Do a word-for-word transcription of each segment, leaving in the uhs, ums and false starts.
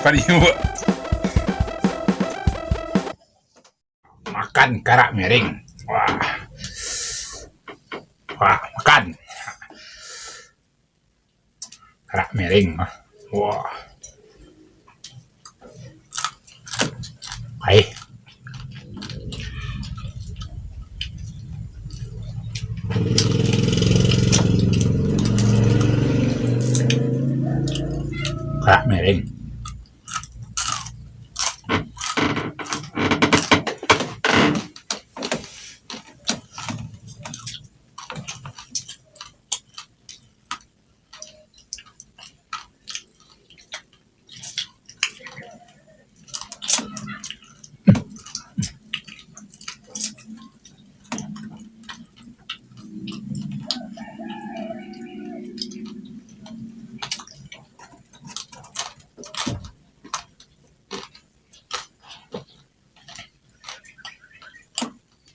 Pariuak. Makan karak miring. Wah. Wah, makan. Karak miring. Wah. Ai. Karak miring.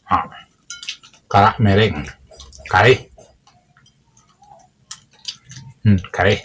Ha. Karak miring. Karih. Hmm, karih.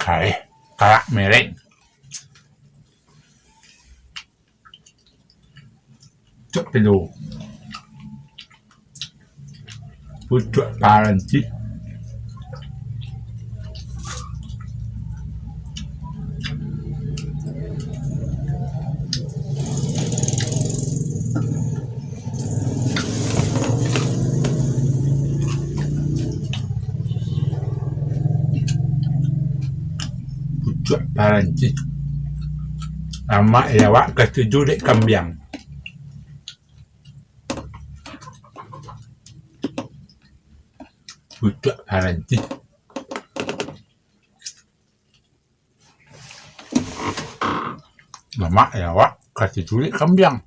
Kareh, karak merek. Cok pilo. Pucuak paranti. Pucuak paranti. Lamak awak katuju dek kambiang. Pucuak paranti. Lamak awak katuju dek kambiang.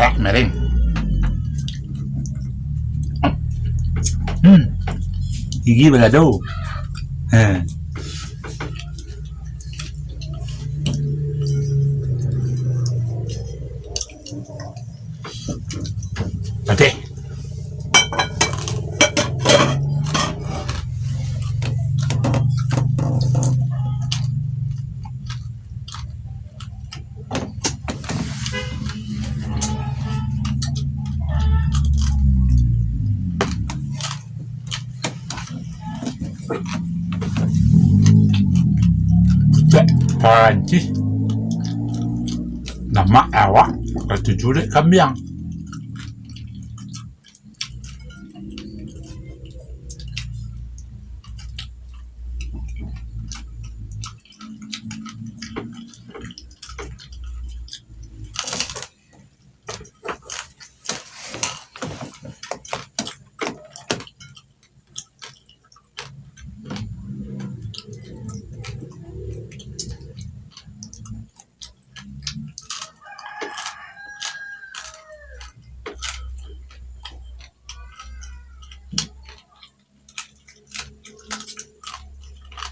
Kerak mereng. Hmm. Gigi balado. Ha. Okey. Kecek Parancis, lamak awak, katuju dek kambiang.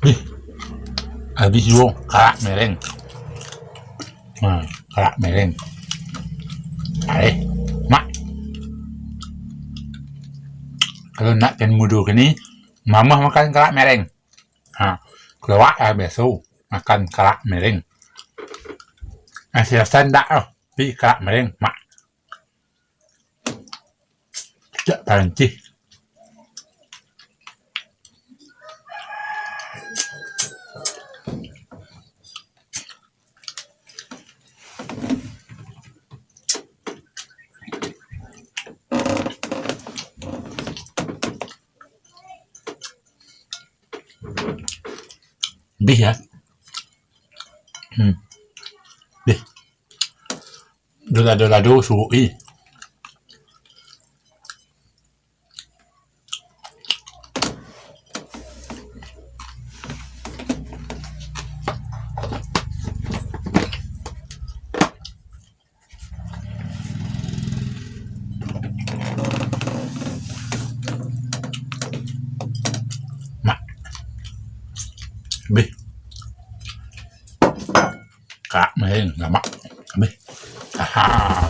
Ih, habis juo, kerak mereng. Nah, kerak mereng. Aih, mak. Kalau nak kan mudo kini, mamah makan kerak mereng. Ha, kalau awak lah biaso makan kerak mereng. Nasi rasan dak lah, tapi kerak mereng, mak. Kecek Parancis. Bih, ya. Hmm. Bih. Dolado-lado suruik, ih. Mak. Bih. Kerak mereng, lamak. Bih. Aha.